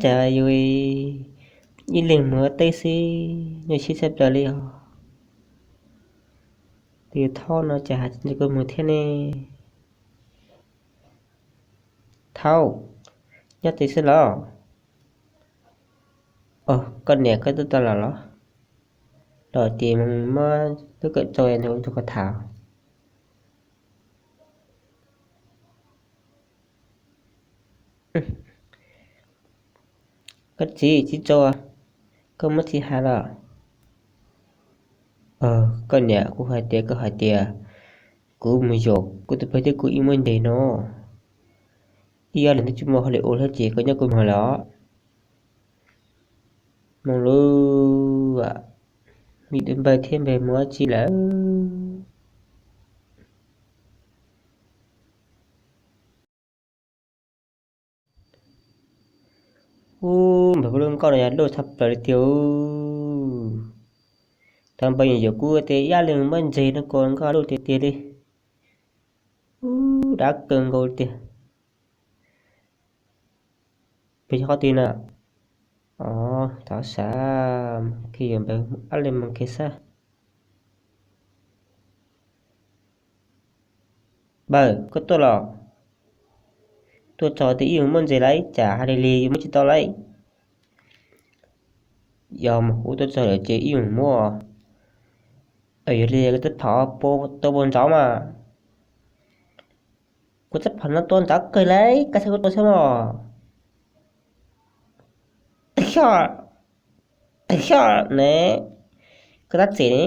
Cas yus ib leeg mus ua teb xwb nyuaj siab tshaj plaws li os. Tus yawg Thaub no cas hais tsis nrog kuv mus thiab ne? Thaub, nyob tsev xwb los? Koj niam, koj twb tau los los? Los ces mus muab lub kawm tso nrog koj tham. Koj txiv, tsis tso, koj muab txiv hais los? Koj niam, kuv hais tias, koj hais tias kuv mus zaum kuv tus pog thiab kuv ib muaj nres no, ib ob leeg twb tsis muaj hauj lwm ua thiab ces koj nyob koj mus lawm os. Mus lawm, vim tus npawg thiab npawg mus ua tsi lawm. Ub, npawg Paj Lug nkauj no yog loj tshaj plaws li tiag. Thaum npawg yeej yuav kuv tias ib leeg muab ntses no ko nkauj loj tiag tiag li. Ub, dab kawg nkaus li tiag. Peb yog qhov twg na? Os, thov sav, khi yuav npawg ab li mus khi xab. Npawg, koj tuaj los? Tuaj txog tias ib mus muab ntses lawm, cas hais li li yuav muab tsis tau lawm? Yog mus kuv tuaj txog lawm ces ib mus muab. Yog li koj twb phom tau puas ntsauv mas? Kuv twb phom no tua ntsauv kawg lawm, koj saib kuv tua xwb mog. Tag xyov, tag xyov ne, koj tab txem ne,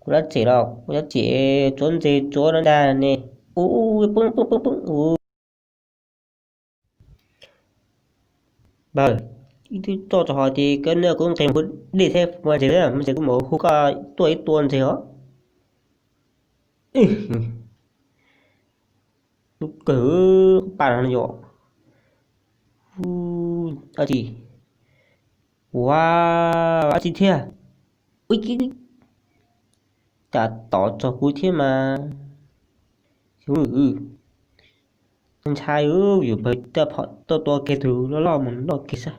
kuv tab txem los kuv tab txem tsuav ntses tsuav no ntag ne, ub poob poob poob poob ub. Npawg, ib tug tuaj txog hais tias koj niam kuv nqis mus hu dej thiab mus ntses, mus ntses kuv mam hu koj tuaj ib tua ntses os. Lub kawg, qhov pa no yom. Ua dab tsi? Ua dab tsi thiab? Ua cas tom txog kuv thiab mas. Ntshai, yus npawg coj phom tuaj tua kiag tus loj loj mus noj kiag xwb.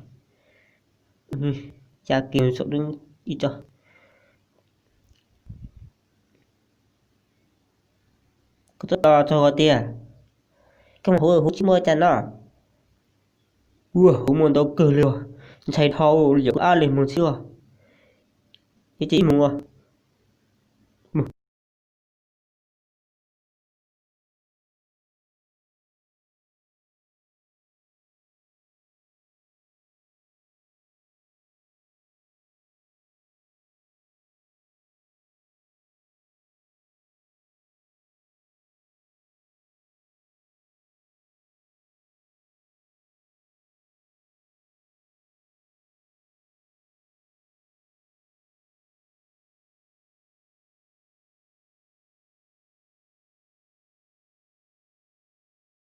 Ca kiag saum ib co. Kuv tuaj tos txog tiag, koj mus hu hu tsis muaj cas no. Ua hu muaj ntau kawg li os, ntshai dhau li, yog kuv ab li mus xwb os. Ces cia ib mus ua.